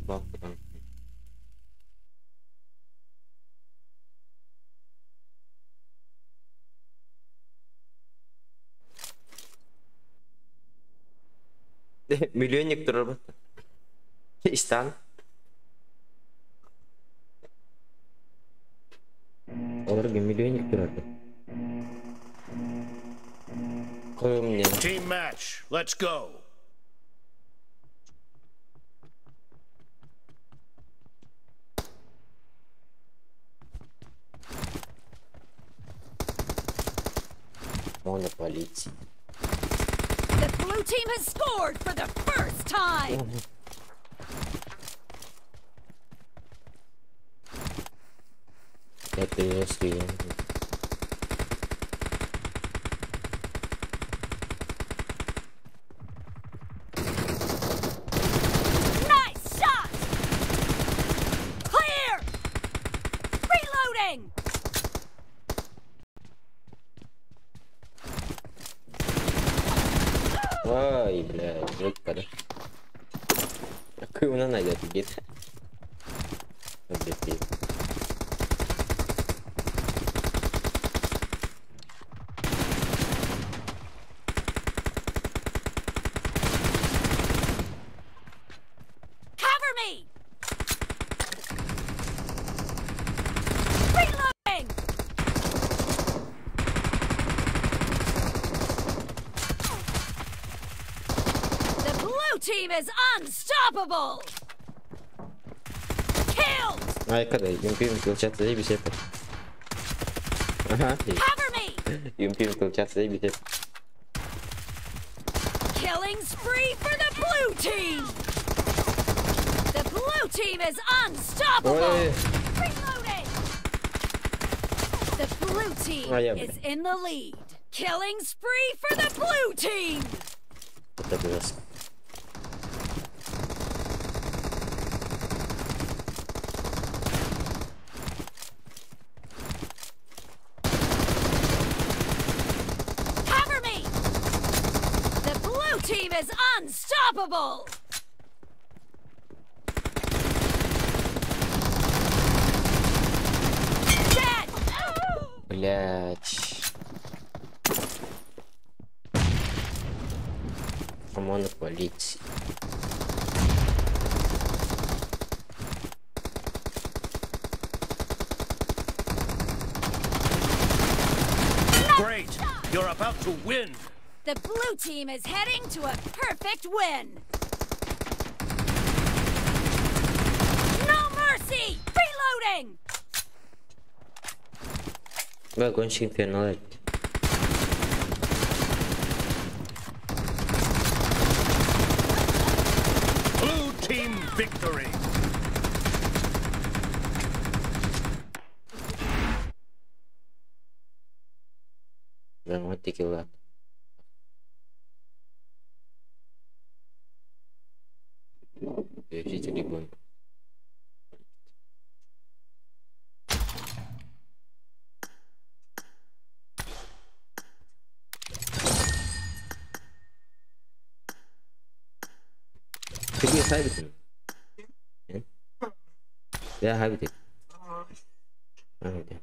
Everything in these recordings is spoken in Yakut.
Бах. Миллионник турар. Истан. Олар миллионник турар. Мне. Team match. Let's go. Монополить. The blue team has scored for the first time. Это если... Nice shot! Clear! Reloading! Ай, блядь, жутко, да? Какой он найдет, гид? Cover me! Reloading! The blue team is unstoppable! Killed! Ай, когда юмпим получаться, заебись это. Ага. Cover me! Юмпим получаться, заебись это. Killing spree for the blue team! The blue team is unstoppable! Ой. Reloading! The blue team А я, is блин. in the lead. Killing spree for the blue team! Это ужас. Cover me! The blue team is unstoppable! Dead! Блять. Монополить. Great. You're about to win. The blue team is heading to a perfect win! No mercy! Reloading! Бля, гонщик инферно. Blue team victory. Да, вот такие ладно. Жители гон. Ты хайбит? Я хайбит. Хайбит.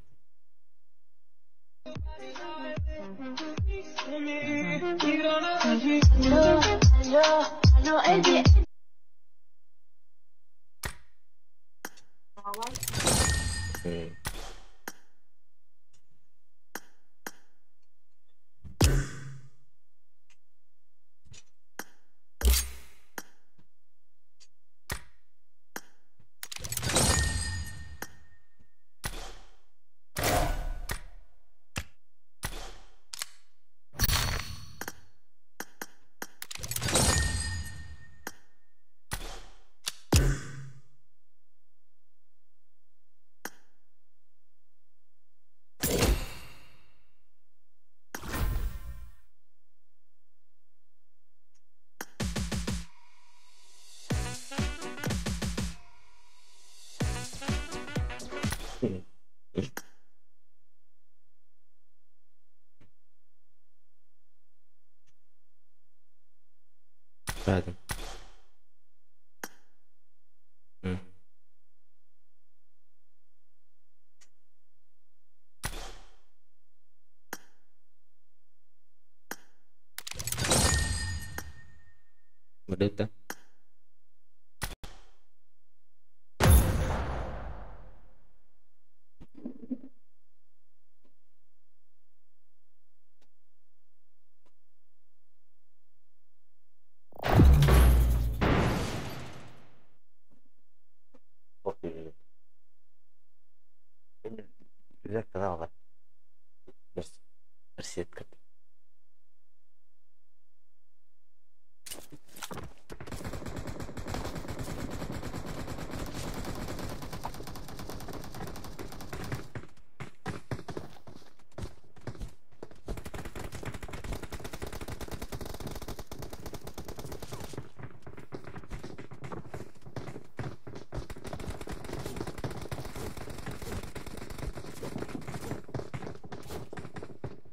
Ладно. Бардыта. Сетка.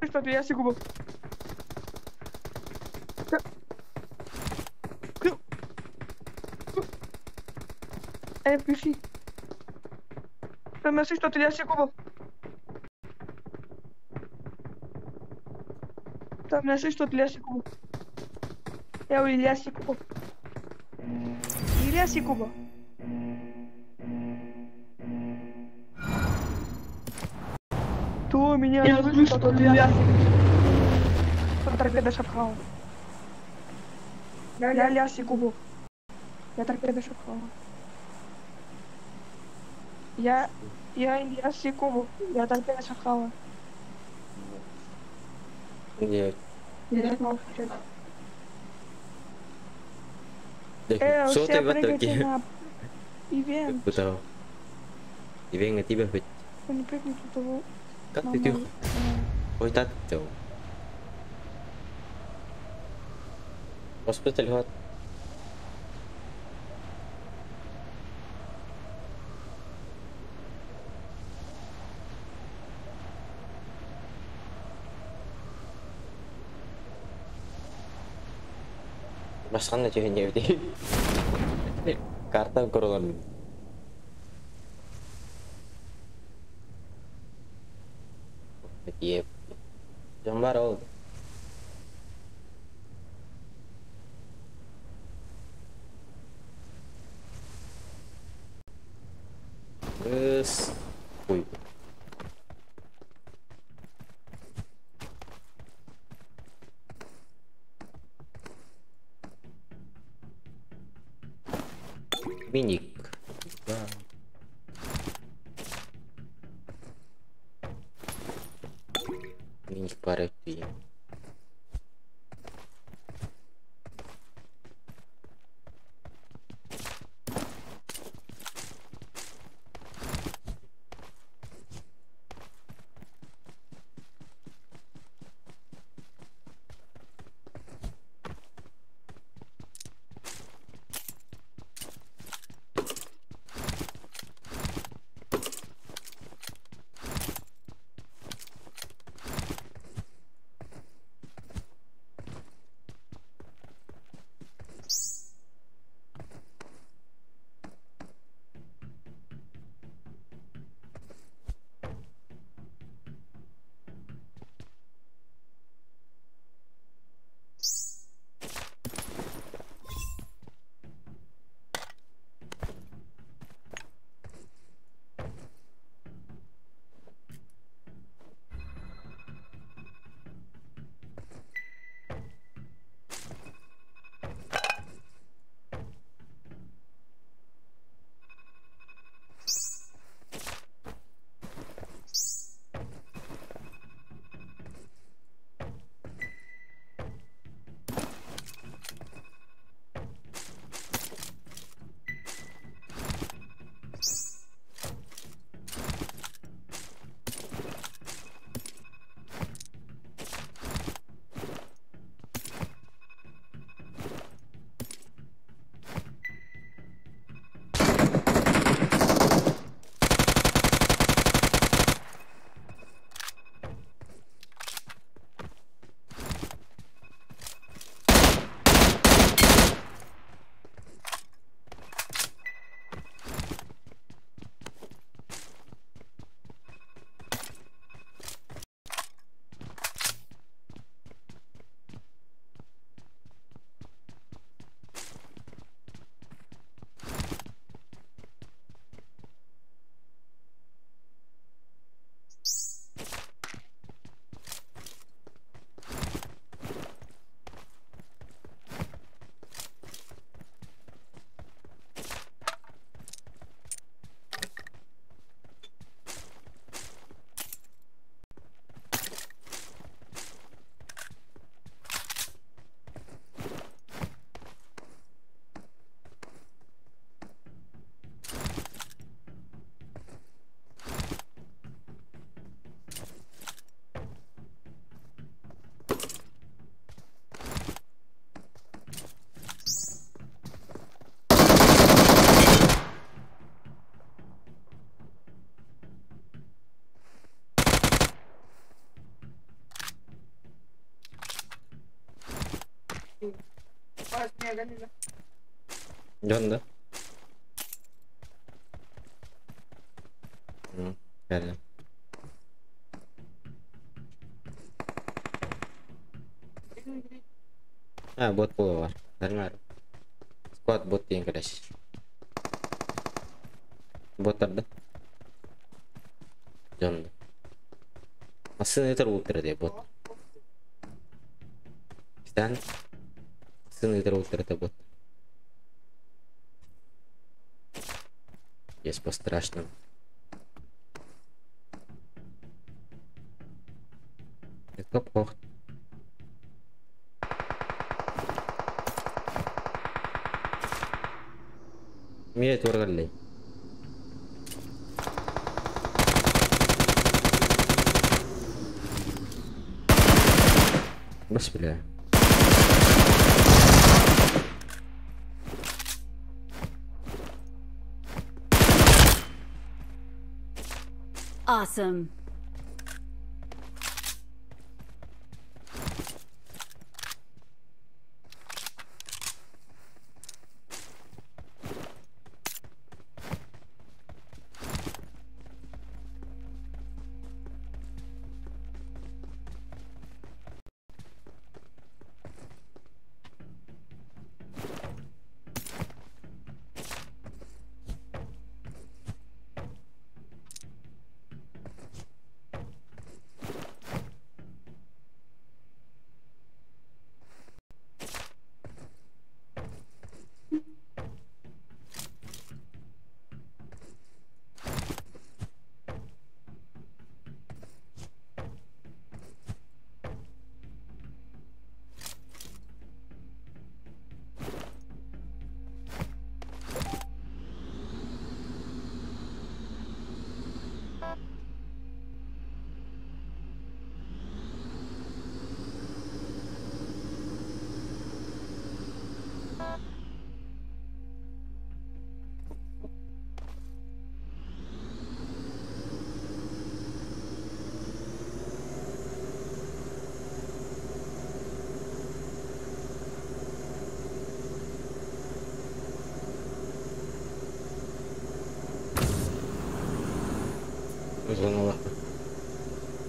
Что я секунду. Включи. Что ты я секунду. Там что ты я секунду. Я Илья Секубов. Илья Секубов. Кто меня слышит, тот Илья Секубов. Торпеда Шапхау. Я Илья Секубов. Я торпеда Шапхау. Я Илья Секубов. Я торпеда Шапхау. Нет. Я не Что ты в атаке? Ивент. Ивент тебя хоть. Как ты тихо? Ой, так ты. Госпиталь гад. Başkan da не evde. Kartan kurulan. Yep. Jambar oldu. Terus, wih. Миник. Да. Миник пара. Дьон да? Кэллим. А, бот буолар. Нормально. Squad бот диэн кэлэс. Боттар да? Дьон да? Массыына ыытар уолтара дии бот. Стан. Массыына ыытар уолтара это бот. Есть по-страшному. Это плохо. Мия тургалли. Бас бля. Awesome.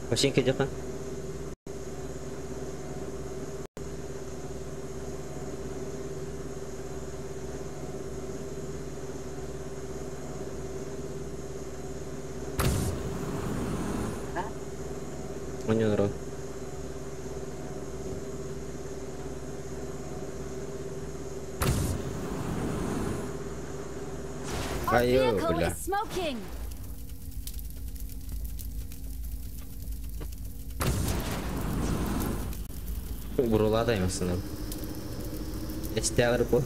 Машинка идет. У него народ. Айо, бля. Буруладай масынан. Эстеалар бу.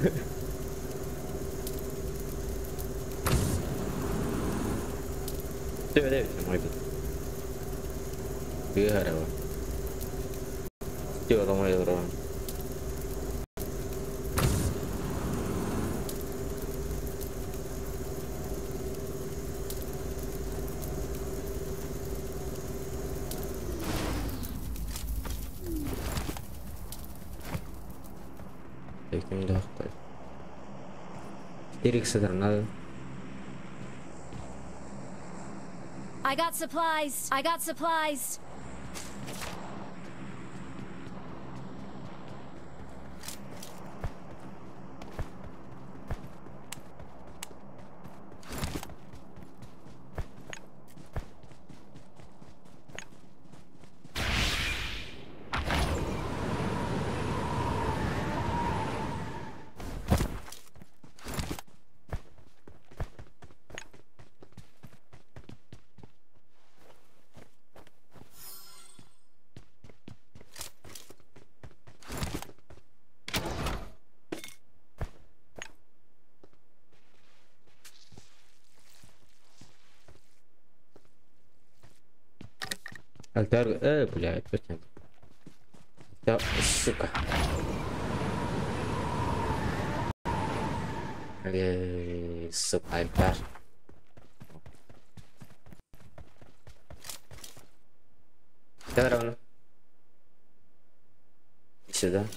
Төбөдө мой бит. Быһарава. Төбөдө мой дрон. I got supplies. I got supplies. Альтер, блядь, точно. Да, сука. Сука, альтер. Да, равно. Сюда.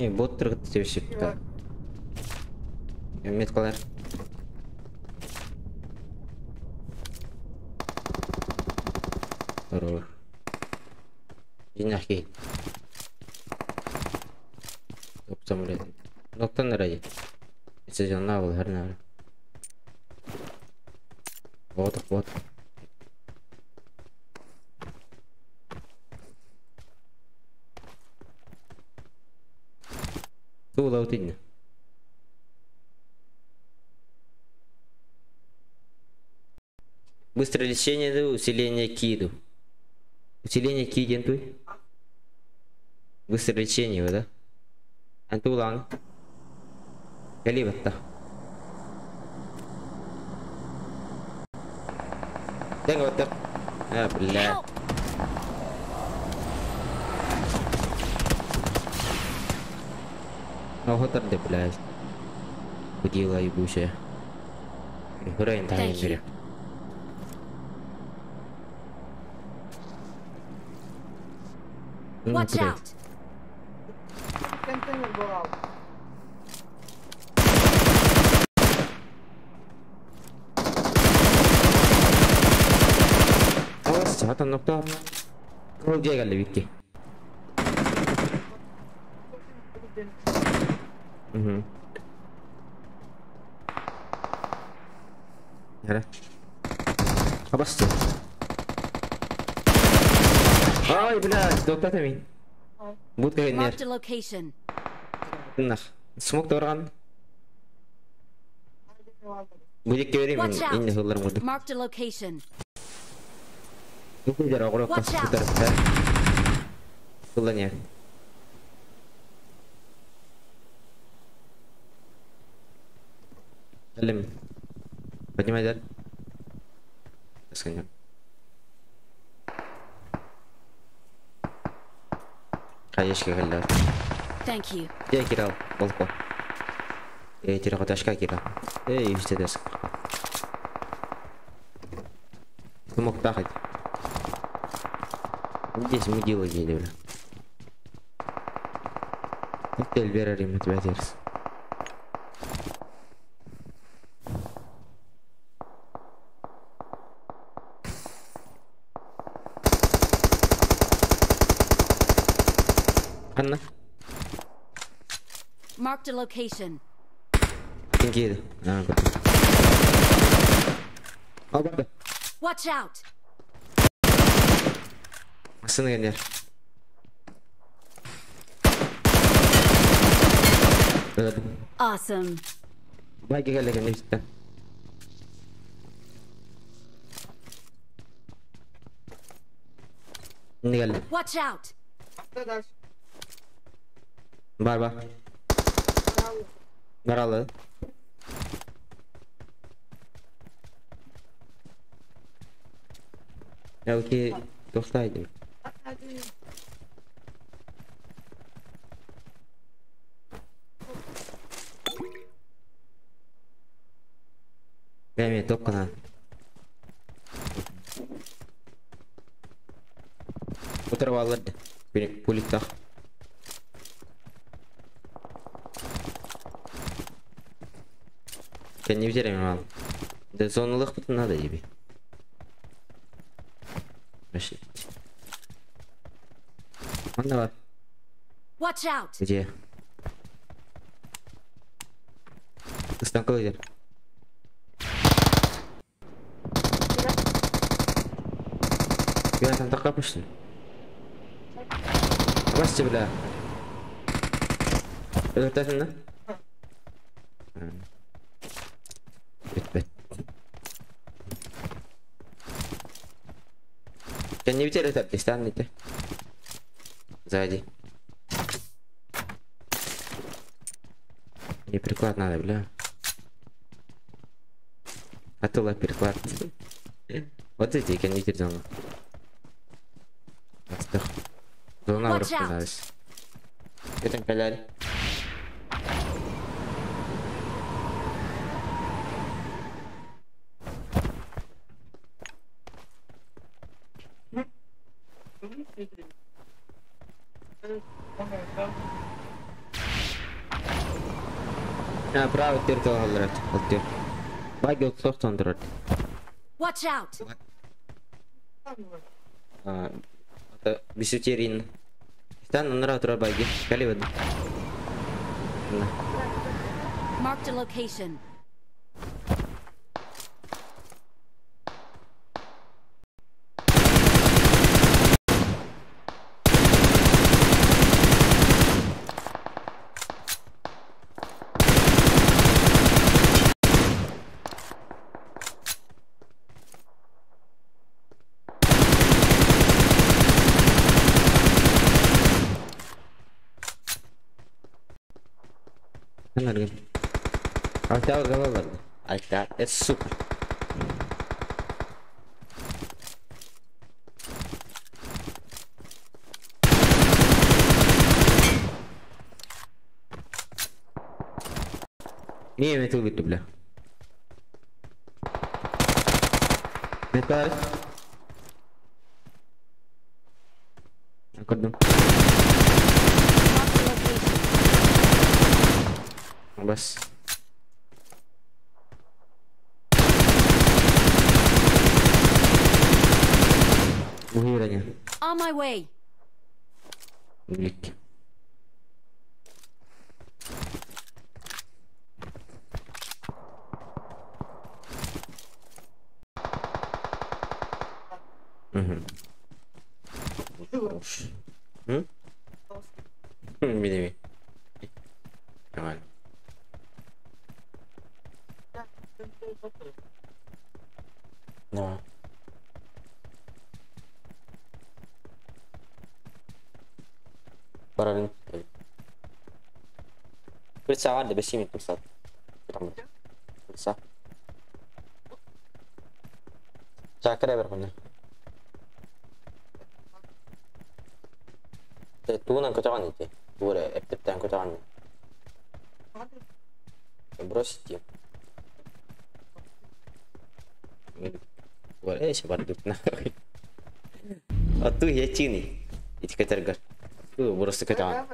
Не, бот тұрғытты тебешіп. Меткалар. Здорово. Динахи. Топ самолет. Ноктан ради. Это был, херна. Вот, вот. Тула утынна. Быстрое лечение, усиление киду. Усиление ки диэн туй. Быстрое лечение, да? Антулан. Кали батта. Тэнг батта. А, бля. Охотар де, блядь. Кудила ебучая. Хурайн Thank you. тайм. Watch out! Контейнер был. Хата нокта. Кол дьиэ бикки. Угу. Яра. Абасты. Ай, блядь, доктор мин. Будка генер. Marked a location. Нах. Смок торган. Будет керим Watch out. инне хыллар буду. Marked a location. Бу дер огрок Watch out. кутар. Хыллания. Алим. Поднимай дер. Сканер. Хаешка кэллэр. Thank you. Дьэ кирал, болко. Эй, тирахоташка кирал. Эй, үстэдэс. Смог тахать. Здесь мы дело дели, бля. Коктейль берерим тебя терс. Анна, Marked a location. Кингиды. А, вот. Албарда. Watch out! Масыны генер. Awesome. Байки келген иште. Не келди. Watch out! Дальше. Бар бар. Баралы. Belki dostaydım. Бәме топканан. Отырып алыр. Пуликтах. Не взяли мал. Да зону лых надо тебе. Вообще. Давай. Watch out! Где? Станковый. Я там так капушный. Басти, бля. Это да? Бит-бит. Я не видел это, ты сзади. Мне приклад надо, бля. А то ла переклад. Вот эти я не зону. Зона врахнулась. Это пиляли. А, право теркал алларат. Алтер. Баги отсохтон турар. Watch out! А, это бисютерин. Стан онра турар баги. Кали воды. На. Marked a location. Like that, it's super. Не, это убит, бля. Это. Аккордом. بس. وهي On my way. لك. Мини. Нормально. Да. Параллельно. Курса, да, без курса. Курса. Чакра берхуна. Туунан көтөҕөн ити. Тура эптептен көтөҕөн. Бросить. Эш бардык нахуй. А ту я чини. Ити көтөргөр. Ту просто көтөҕөн.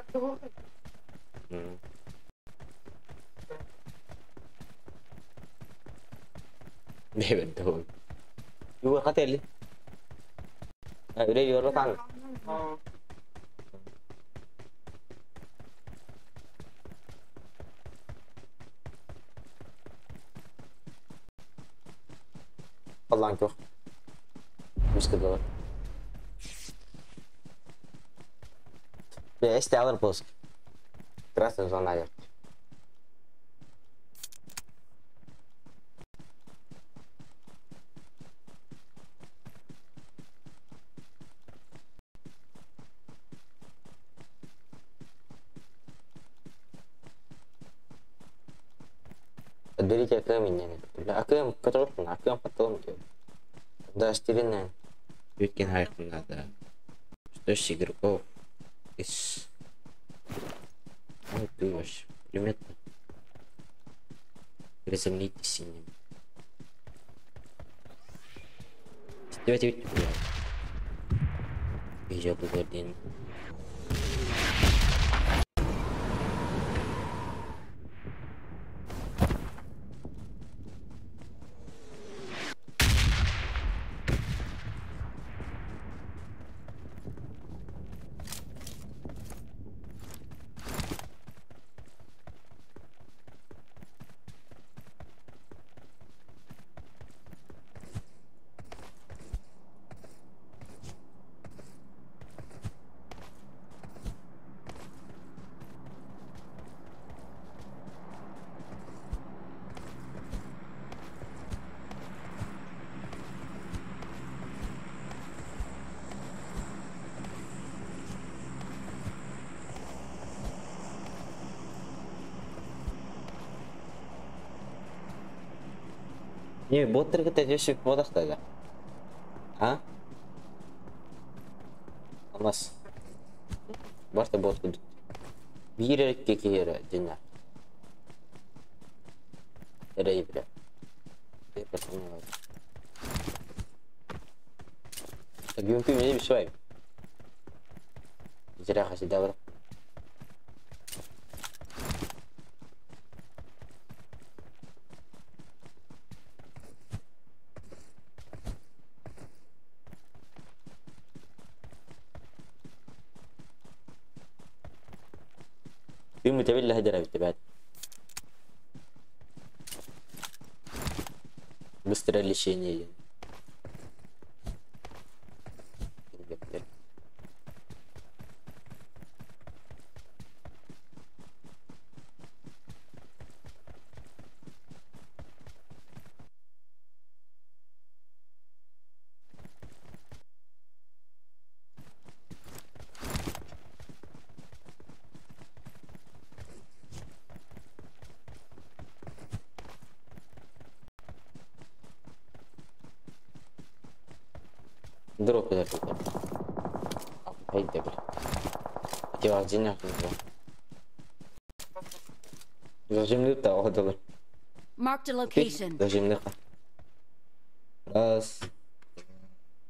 Бэбэн туун. Юга хатели. Үре yorro таң. Allah'ın yok. Müsküdü. Бе, алыр пост. Красный зона. Отберите АКМ меня. АКМ, который АКМ потом. Да, стерильная. Юткен хайком надо. Что игроков из... Ой, ты вообще приметно. Приземлитесь синим. Давайте. Я был один. Не, боттар кытта жөшүп бодактага. А? Алмас. Барта бот кудут. Бир эрекке киһиэрэ дьиннэр. Эрэй бирэ. Бюмпи мне бишвай. Зря хасидавр. Тыыммыт эбиллэ сылдьар эбит эбээт. Быстрое лечение диэн. Дроп это. Haydi бля. Зажимны-то отдали. Marked a location. Зажимны. Раз.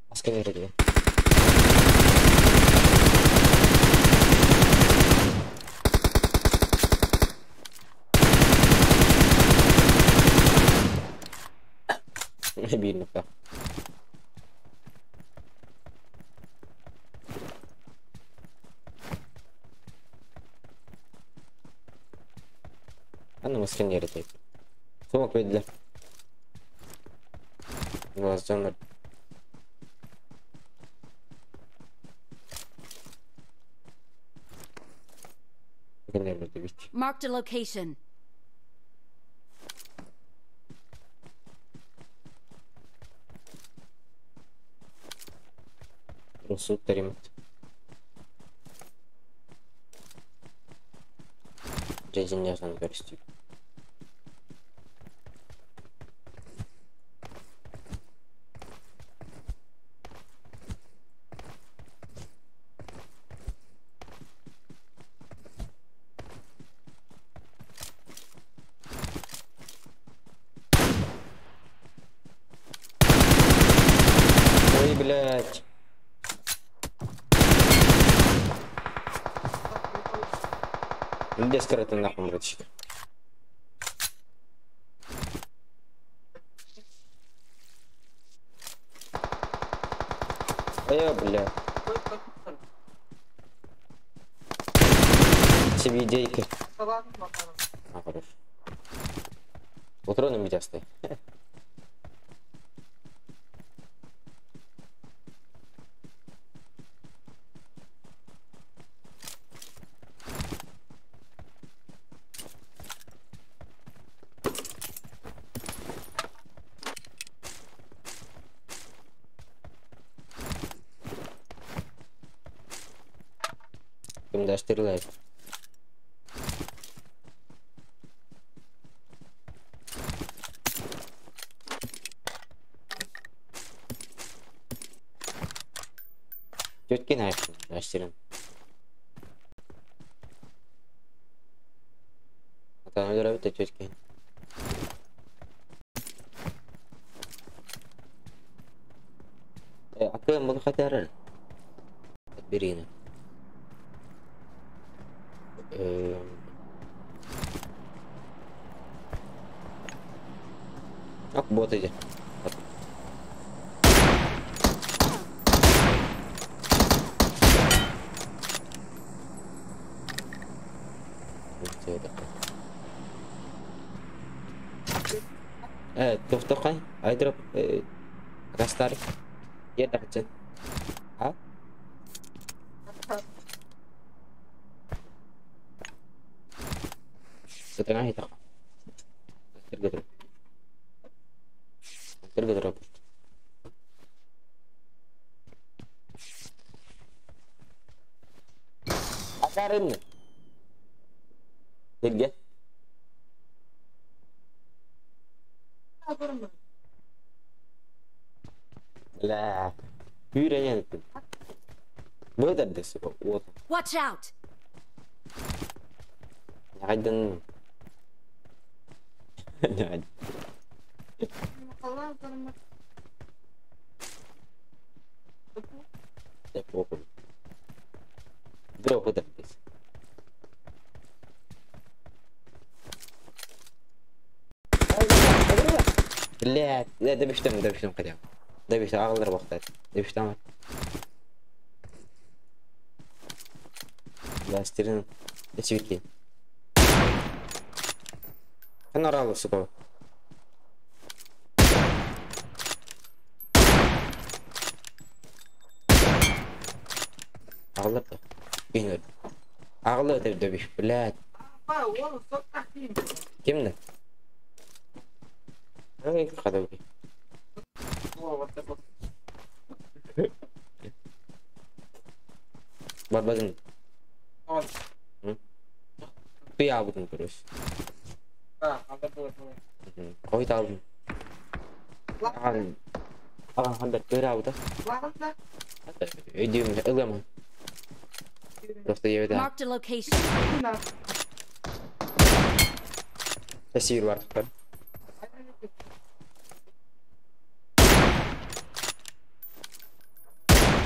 Асканер. Бирнука. Аны масканер это. Сумок ведле. Глазжаныр. Marked a location. Русут таримат. Жезиньясан көрүстүк. Ой, блядь. Где скрытый нахуй, братчик? А бля. Тебе идейка. А, хорош. Патроны меня оставь. Ким стреляет. Тетки наштерин. Там это тетки. А ты мог хотя Отбери. Ок, бот иди. Тохтохай, айдроп, растар. Я дахча. А? Setengah itu. Tergedrop. Tergedrop. Akarin. Tiga. Lah, purenya itu. Boleh ada sih, Watch out. Айдан. Дроп это здесь. Блядь, да добежим хотя бы. Добежим, ағылдар бақтар. Добежим. Да, стерин. Светли. Ханна сука? Аҕаллар да. Киһин Аҕалла өтөрдөбү, блядь. Ким да? Ай, хадабы. Барбадын. Ты абытын көрөс. Ой талдым. Аҕан аҕан хандар көр абыта. Өйдүүм ылыам. Просто ебеде. Marked a location. Тәсир бар.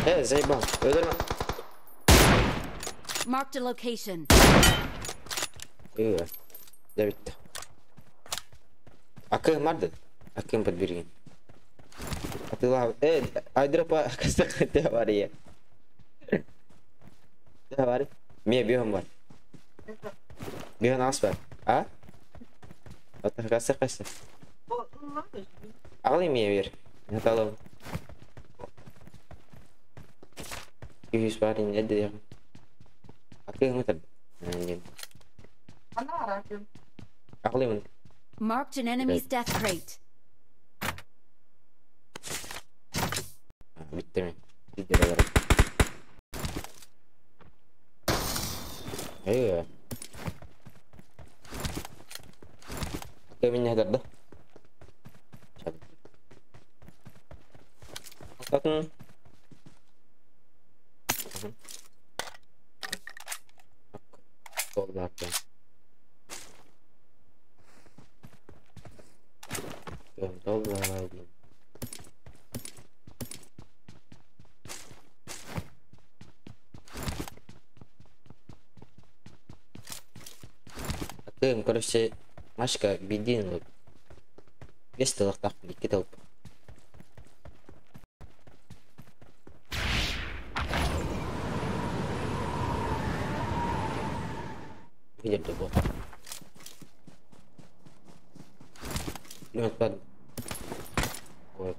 Э, заебал. Öldürme. Marked a location. Iya. Ya bitti. Akım vardı. Akım подбери. Атыла. Э, айдропа кастак var ya. Ne var? Мия бьем var. Бьем нас var. А? Ата каса каса. Али мия бер. Наталым. Yüz var ne dedim. Akım mı Anjing. Aklı Marked an enemy's death crate. Bitti mi? Bitti olarak. Iya. Oke, minyak dah. Bakın. Dollar. Акым, короче, Машка бедин Бес тылықтақ екі тылып. Видели вот. Пулемет под. Вот.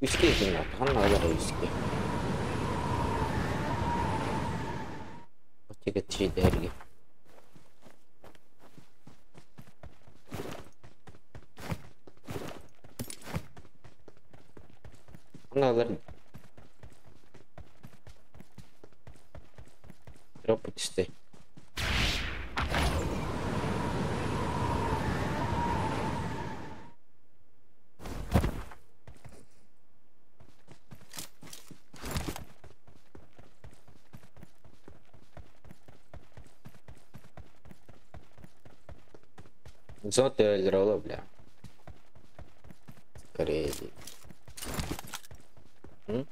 Үске екен хан алар үске. Отеге тиде Хан алар. Дроп түсті. Зоты ролла, бля. Скорее. М?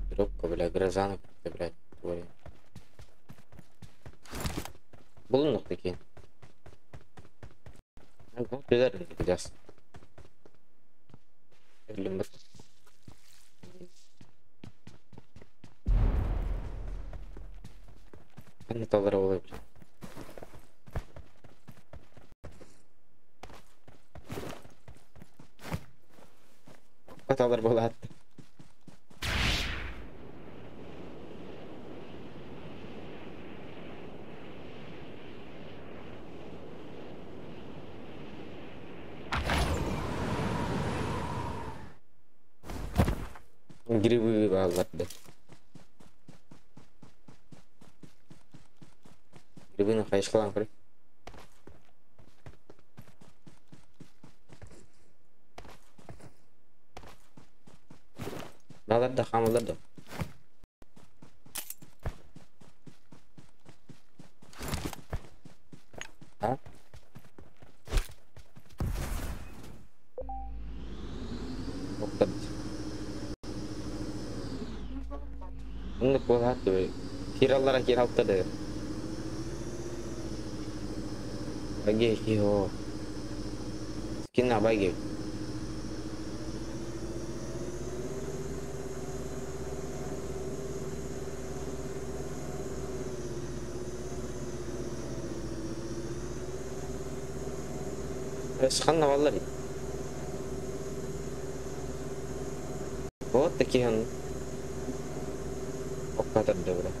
Дробка, бля, гроза, блядь, твори. Булунук такие. Ну, пидор, пидас. Ханна талар олай, бля. Хаталар болады. Грибы аларды. Грибы хайышкалан көрө. Да хаамаллар да. А? Оннук буолаат кираллара киралтады. Баги киһо. Скин абаги. Ханна баллар. Вот такие он. Оккатар добре.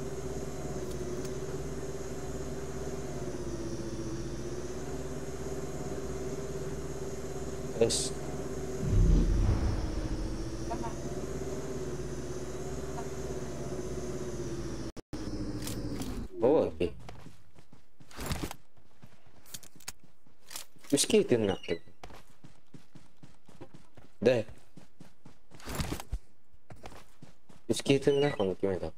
Эс. О, окей. Үскей тыннахты. Да. Үскей тыннах он кем это?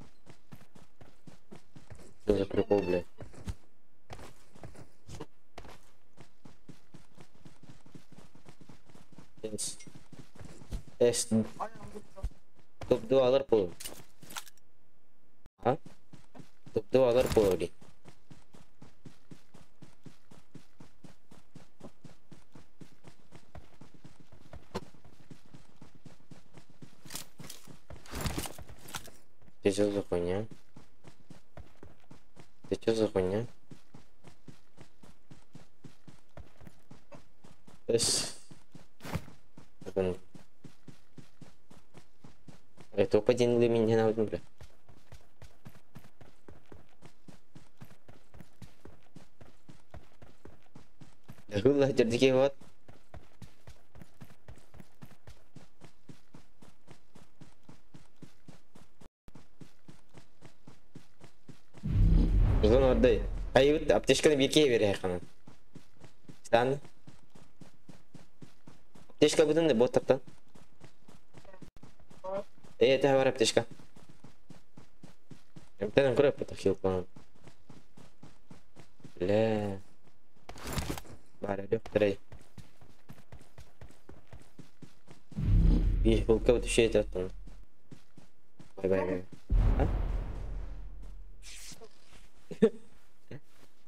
Что за прикол, блядь? Эс. Эс. Топ-2 алар пол. А? Топ-2 алар пол, блядь. Ты чё за хуйня? Ты чё за хуйня? Эс. Это упадение для меня на бля. Да дердики вот. Зона отдай. Ай, аптечканы бирке бере ханан. Стан. Аптечка будын да бот таптан. Это бар аптечка. Эмтен көрөп бата хил. Бля. Бар трей. Bir hulka şey attın. Bay bay bay. А?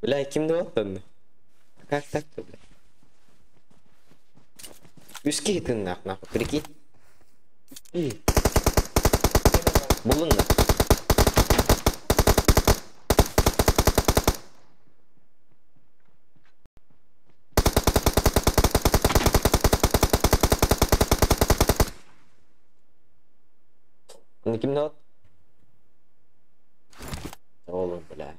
Бля, кимди оттон? Как так-то, бля? Үске тыннах, нахуй, прикинь. Булунна. Ну кимди от? Oğlum, бля.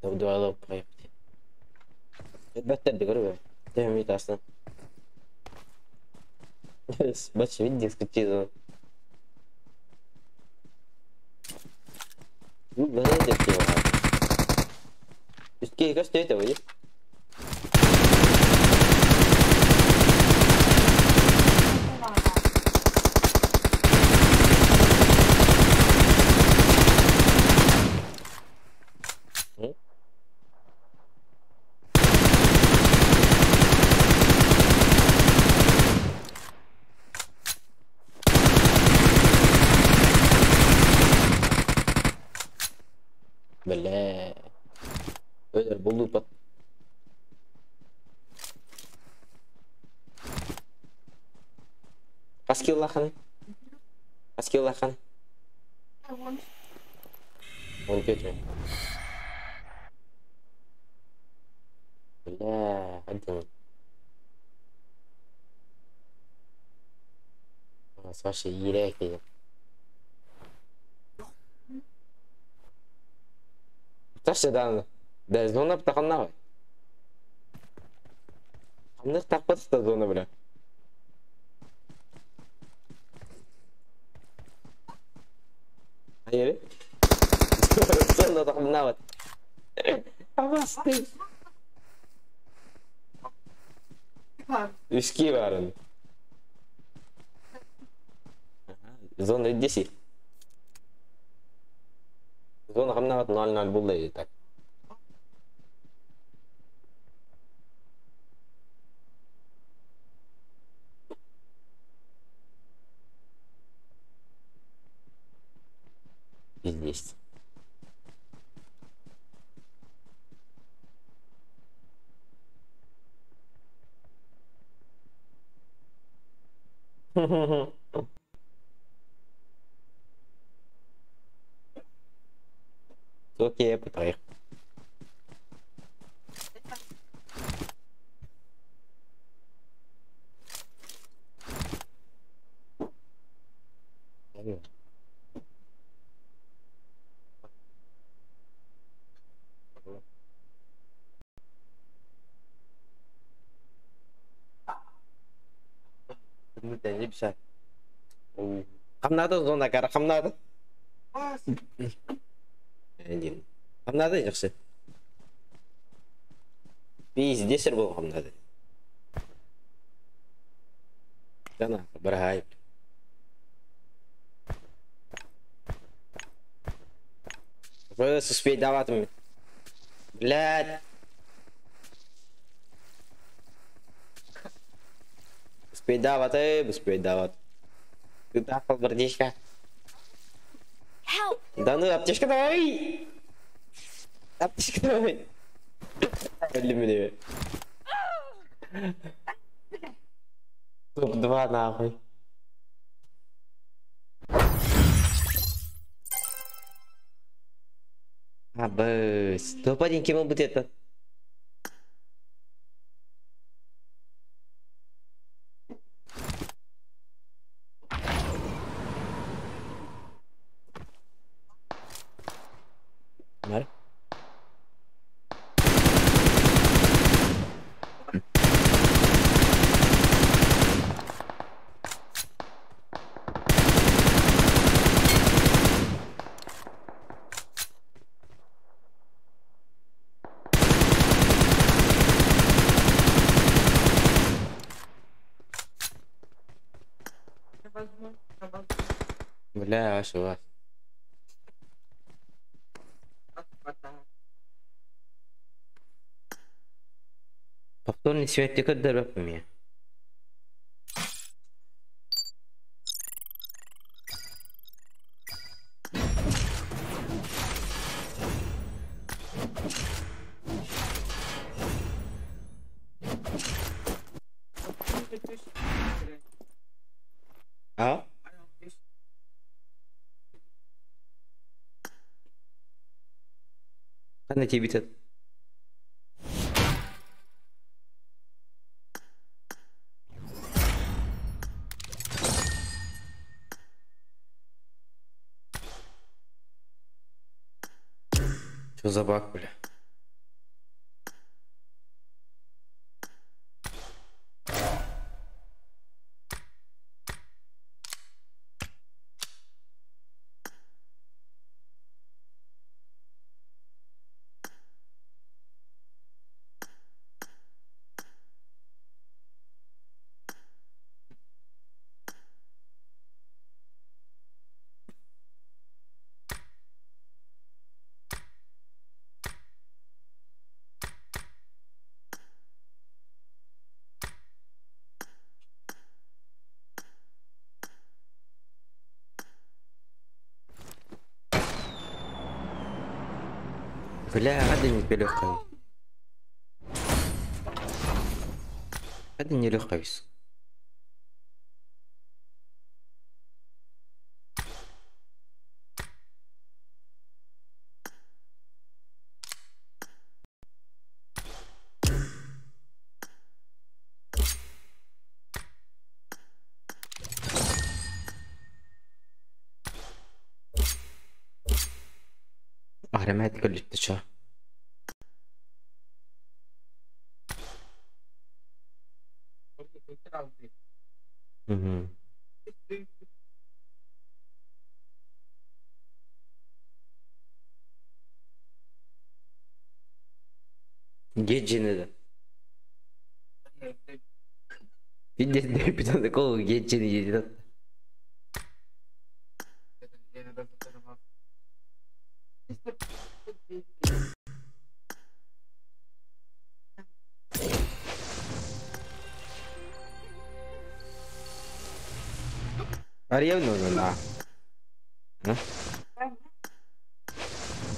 Дуалып проекте. Бәттер көрбө. Демейт астын. Бачы видео скачизон. Ну, бля, деп Үске көстө это будет. Бля. Өлөр болду пат. Хас килл лахан? Хас килл лахан? 14. Бля, один. Саша ирэки. Саша дан. Да, зона птаханна. Хамных тахпат зона, бля. Hayır. Зона тахмнават. Абасты. Үски барын. Зона 10. Зона хамнаҕыт 0-0 булла так. Пиздец. Окей, поехали. Хамнады зона кара хамнады. Один. Хамнады жақсы. Пиздец был хамнады. Жана, барай. Просто успеть давать. Блядь. Успеть давать, успеть давать. Ты дахал, братишка. Да ну, аптечка давай! Аптечка давай! Для меня. Топ-2 нахуй. А, быс. Топ-1 кем будет это? Бля, что? Повторный свет ты как дорог мне. А? На тебе битет. Что за баг, бля? Бля, рада не легкая. Рада не легкая. Ahremet көлүттү. Угу. Геджини. Пиздец, питан такого геджини едет. Арыйабын уонна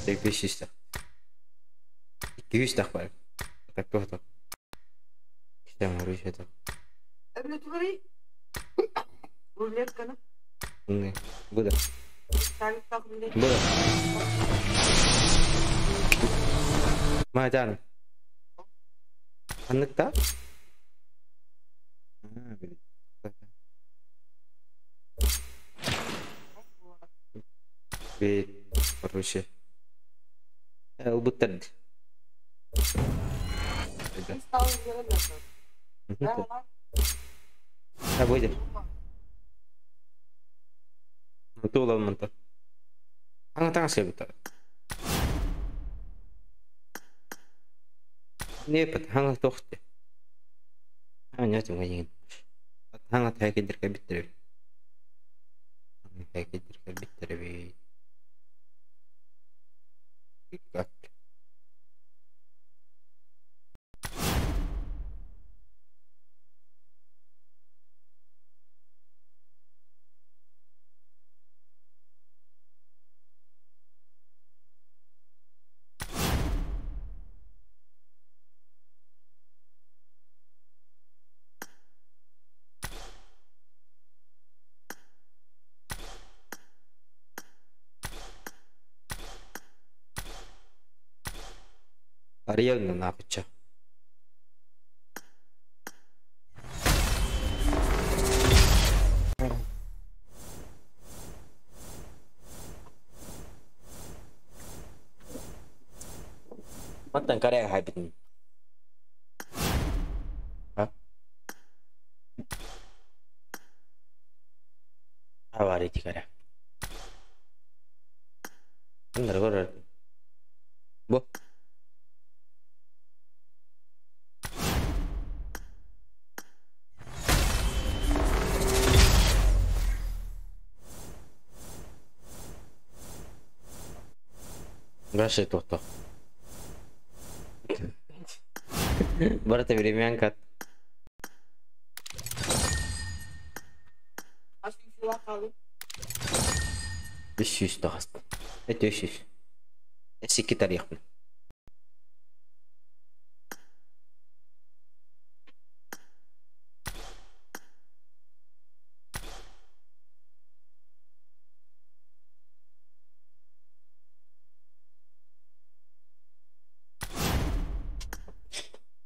200 200 бар. Так туох Бу да. Бу да. Маатаан. Ханнык та? Короче. Ылбыттар. А будет. Туолан манта. Аңа таҥас кэлбит. Непет хаҥа тохте. Аня туҥа Хаҥа тайкедир кэлбиттэр. Хаҥа тайкедир кэлбиттэр эбит. Арыйан наахычча. Мантан Корея хайбытын. Авария тикара. Андар көрөр. Бу. Дальше туохто. Барыта времянка. 300 тахаст. Это 300. Эсики тарихпын.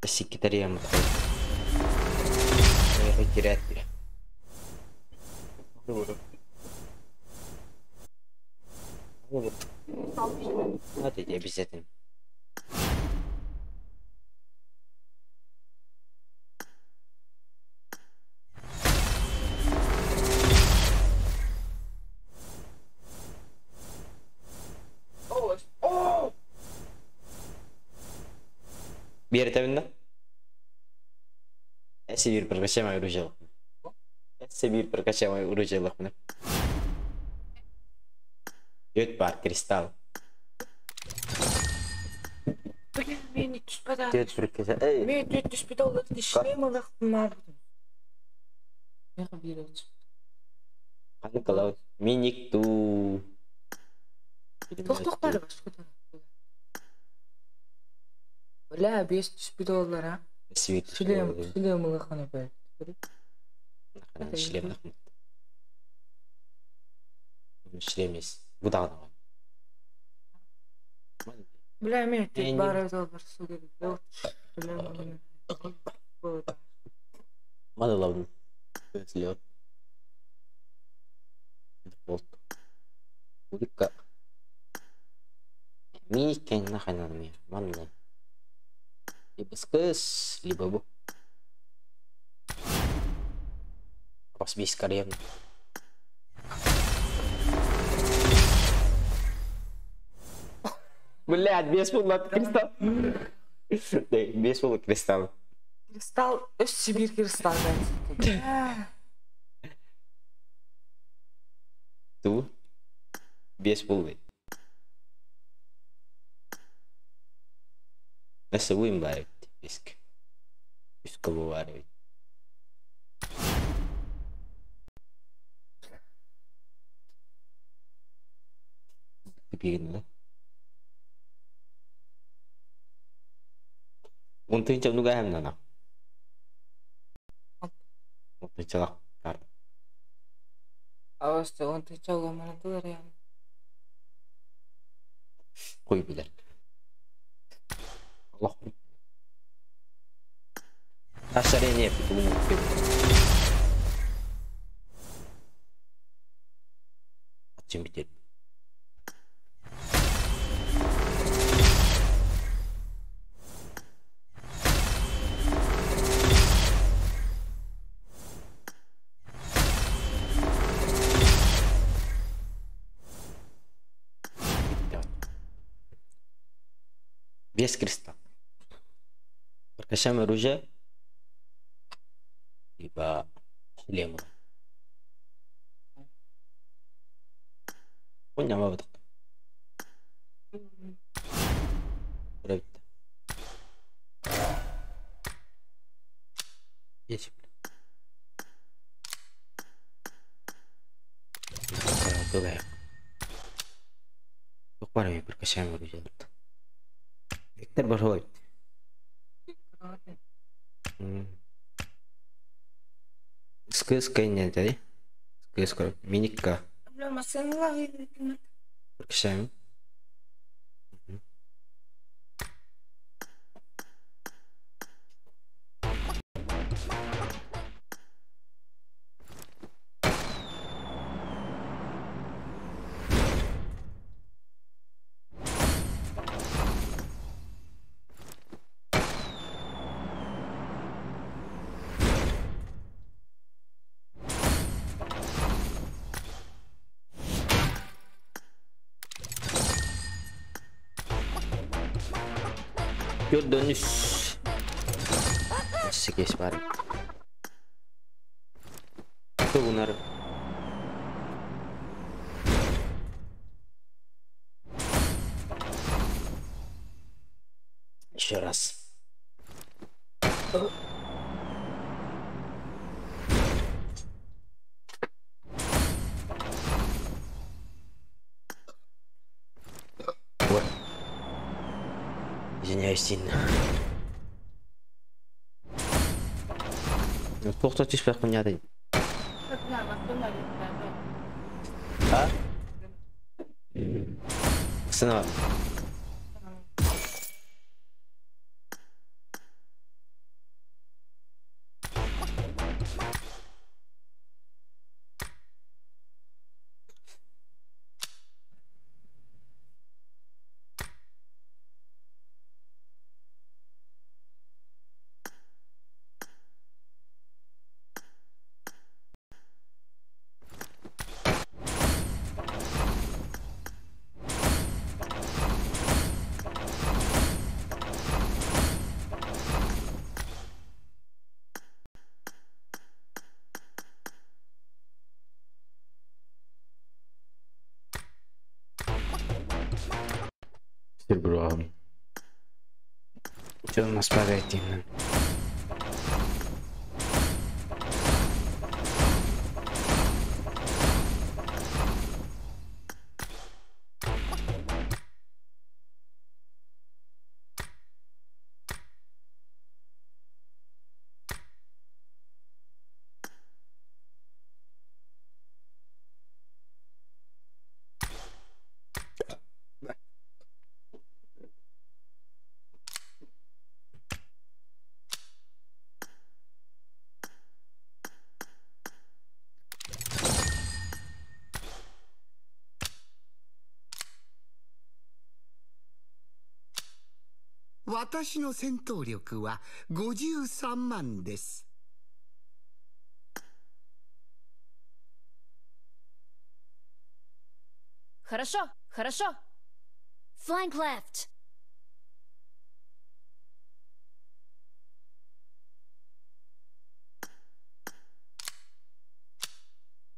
Эсики тарихпын. Терять. Вот эти обязательно. Биэртэбин да? Эссе биир прокачаемай оружие. Эссе биир прокачаемай оружие лахмына. Өт бар, кристалл. Төт прокача. Эй. Мен төт түспүт олох шлем ылыктым. Ханнык калау. Миник ту. Тохтох бар башка. Бля, бес түспүт олар а. Свит. Шлем, шлем ылыханы бер. Шлем нахмат. Шлем есть. Бу даҕаны. Бля, мен тек бар бар сугер. Шлем. Маны лавын. Слет. Болт. Улика. Миник нахайна мне. Манны. Либо скыс, либо бу. Бас бес карьерный. Блядь, без пула кристалл. Без пула кристалл. Кристалл, өс Сибирь кристалл. Ту. Без пулы. Өссө бар эбит. Биск. Үс кылы бар эбит. Тупигин да. 10 тыһыынча оннук ааһымнана. 10 тыһыынчалаах карта. Agosto, 10 тыһыынча уон Хуй билэр. Олох. Расширение Зачем битет? Без креста. Прокачаем оружие. Либо шлема. Понял, вот. Есть. Туох прокачаем оружие. Виктор Барой. Скыска нет, да? Скыска. Миника. Прокачаем. Dönüş. Сикес бар. Кто bunları? Еще раз. Ой. Извиняюсь сильно. Pour toi, tu espères qu'on y arrive. А? Сына. Бро. Что у нас падает именно? 私の戦闘力は53万です。 Хорошо, хорошо. Flank left.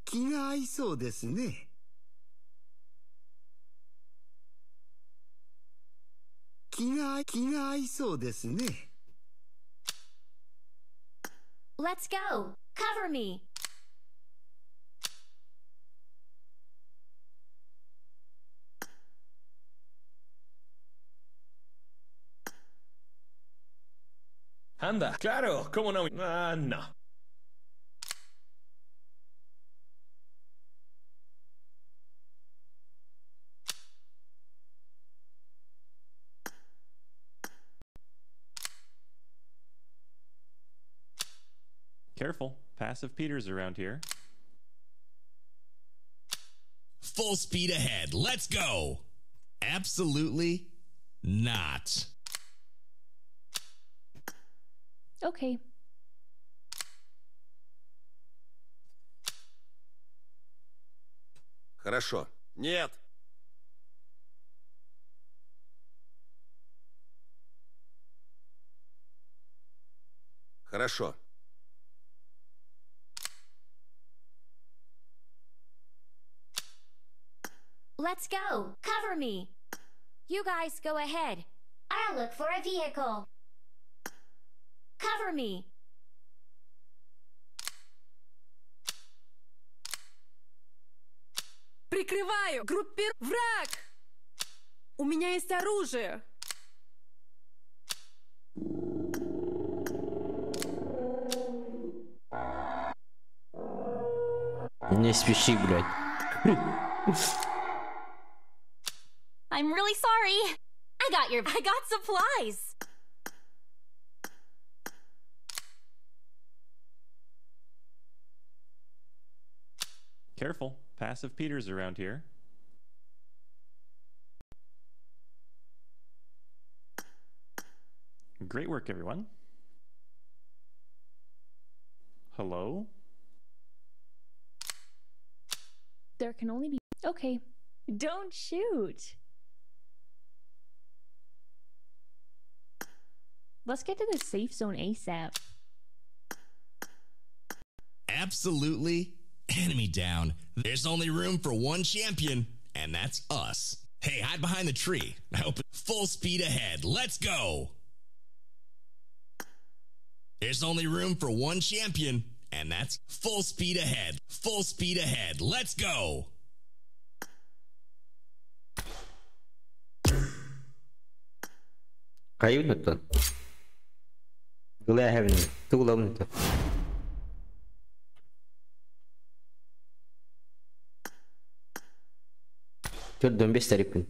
気が合いそうですね。気が合いそうですね。 Let's go. Cover me. Anda, claro, cómo no. Ah, no. Careful, passive Peters around here. Full speed ahead. Let's go. Absolutely not. Okay. Хорошо. Нет. Хорошо. Let's go. Cover me. You guys go ahead. I'll look for a vehicle. Cover me. Прикрываю! Группир... Враг! У меня есть оружие! Не спеши, блядь. I'm really sorry. I got your. I got supplies. Careful, passive Peters around here. Great work, everyone. Hello? There can only be. Okay. Don't shoot. Let's get to the safe zone ASAP. Absolutely enemy down. There's only room for one champion, and that's us. Hey, hide behind the tree. I hope full speed ahead. Let's go. There's only room for one champion, and that's full speed ahead. Full speed ahead. Let's go. Каюнутон. Глэхэвин. Туглавнуто. Төрдөн бес тариппин.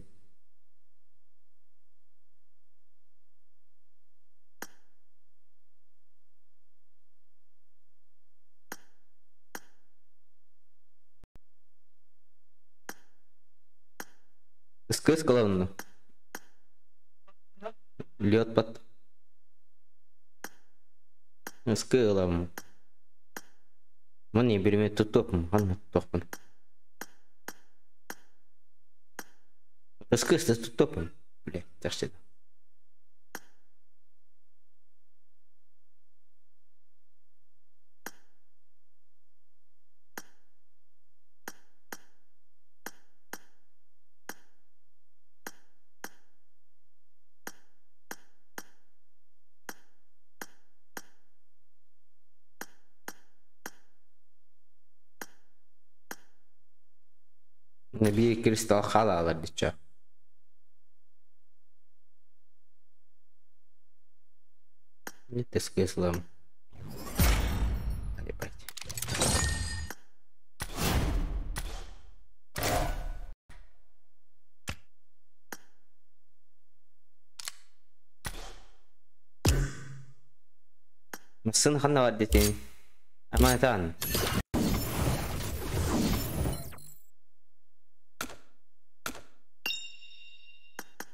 Скыс главное. Лед под. Скылам. Маны бириме туттопун, ханна туттопун. Скыс туттопун. Бля, тахшыда. Набии кристалл халала бича. Не ты скислым. Ебать. Сын ханна бар детин. Аманатан.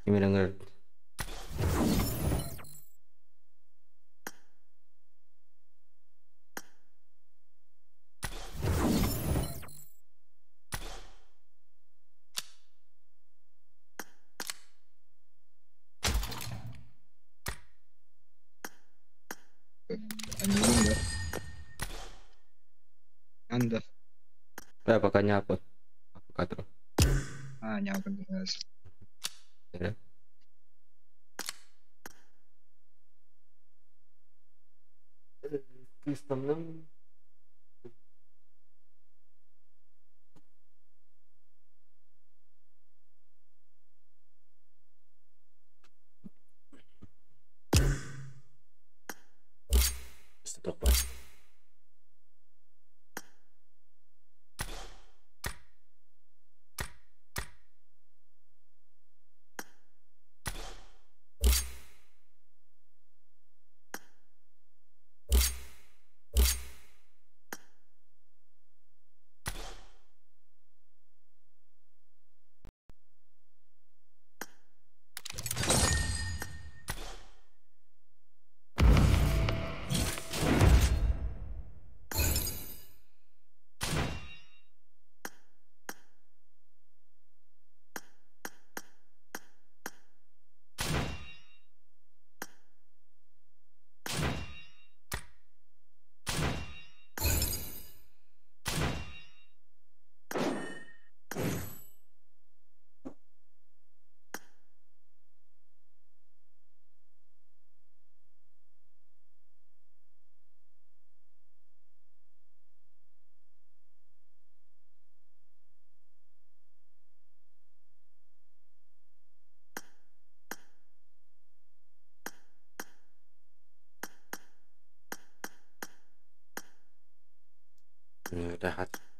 Кимер Анда. Да, пока не апот. Пока то. А, не апот. Основным.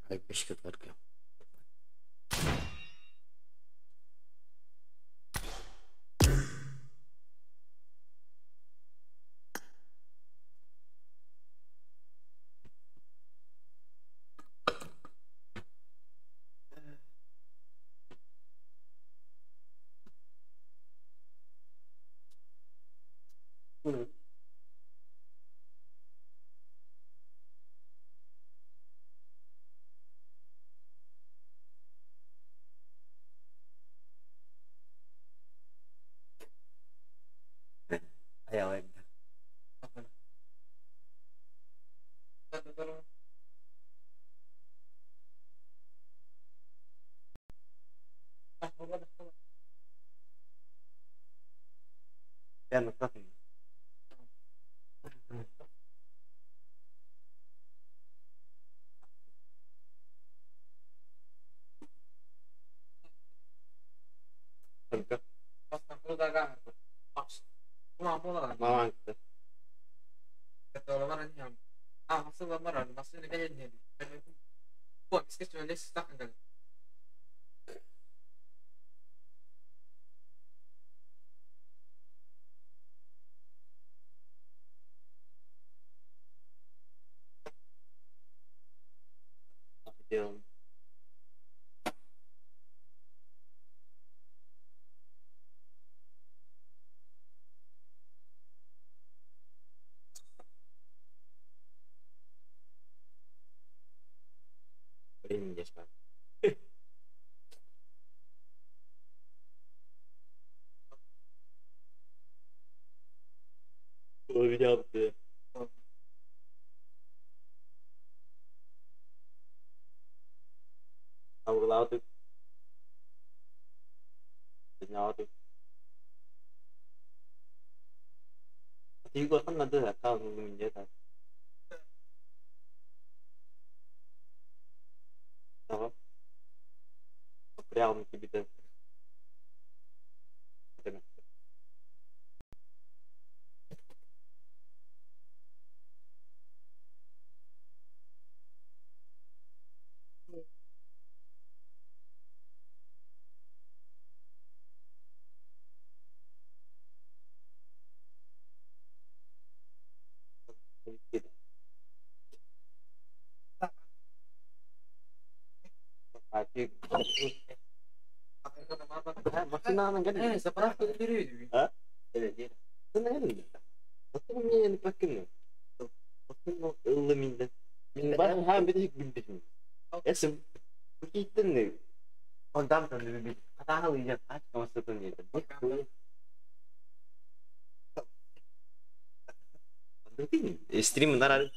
Айбешке. Ayaw. Делаем. Времени не. Меня ты. Прямо тебе. Стрим на